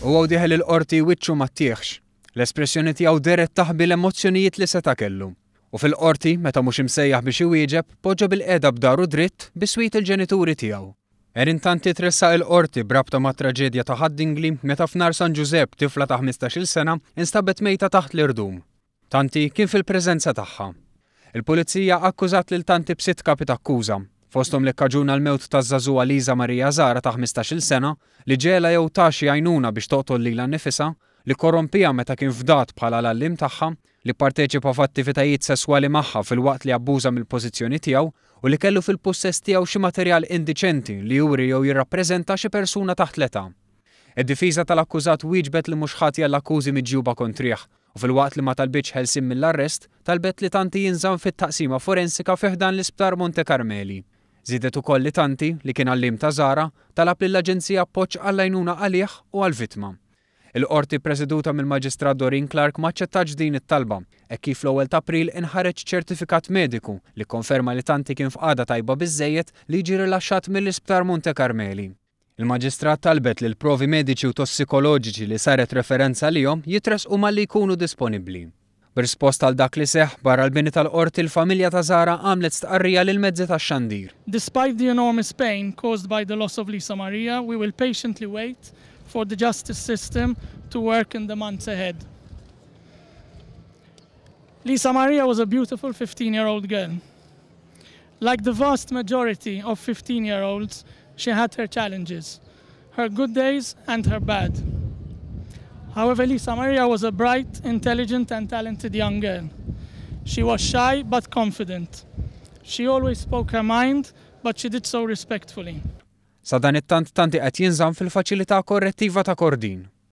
Huwa u dieħel il-Qorti wiċċu ma ttieħx. L-espressjoni tiegħu dehret taħbi l-emozzjonijiet li seta' kellu. U fil-Qorti, meta mhux imsejjaħ biex iwieġeb, poġġa bilqiegħda b'daru dritt biswit il-ġenituri tiegħu. Erin Tanti tressaq il-Qorti b'rabta mat-traġedja ta' Ħad-Dingli meta f'nhar San Ġużepp tifla ta' 15-il sena instabet mejta taħt l-irdum. Tanti kien fil-preżenza tagħha. Il-Pulizija akkużat lil Tanti b'sitt kapi t'akkuża, fosthom li kkaġuna l-mewt taż-żagħżugħa Lisa Maria Zahra ta' 15-il sena, li ġegħelha jew ta xi għajnuna biex toqtol lilha nnifisha, li kkorrompiha meta kien fdat bħala l-għalliem tagħha, li pparteċipa f'attivitajiet sesswali magħha filwaqt li abbuża mill-pożizzjoni tiegħu u li kellu fil-pussess tiegħu xi materjal indiċenti li juri jew jirrappreżenta xi persuna taħt l-età. Id-difiża tal-akkużat wieġbet li mhux ħatja għall-akkużi miġjuba kontrih u filwaqt li ma talbitx ħelsien mill-arrest, talbet li Tanti jinżamm fit-taqsima forensika fi ħdan l-Isptar Monte Carmeli. Żiedet ukoll li Tanti, li kien għalliem ta' Zahra, talab lill-Aġenzija appoġġ għall-għajnuna għalih u għall-vittma. Il-Qorti ppreseduta mill-Maġistrat Doreen Clarke ma aċċettatx din it-talba, hekk kif fl-ewwel t'April inħareġ ċertifikat mediku li kkonferma li Tanti kien f'qagħda tajba biżżejjed li jiġi rilaxxat mill-Isptar Monte Carmeli. Il-Maġistrat talbet li l-provi mediċi u tossikoloġiċi li saret referenza għalihom jitressqu malli jkunu disponibbli. B'risposta għal dak li seħħ, barra l-bini tal-Qorti l-familja ta' Zahra għamlet stqarrija lill-mezzi tax-xandir. Despite the enormous pain caused by the loss of Lisa Maria, we will patiently wait for the justice system to work in the months ahead. Lisa Maria was a beautiful 15-year-old girl. Like the vast majority of 15-year-olds, she had her challenges, her good days and her bad. However, Lisa Maria was a bright, intelligent and talented young girl. She was shy but confident. She always spoke her mind, but she did so respectfully. Sadanittant Tanti qed jinżamm fil-faċilità korrettiva ta' Kordin.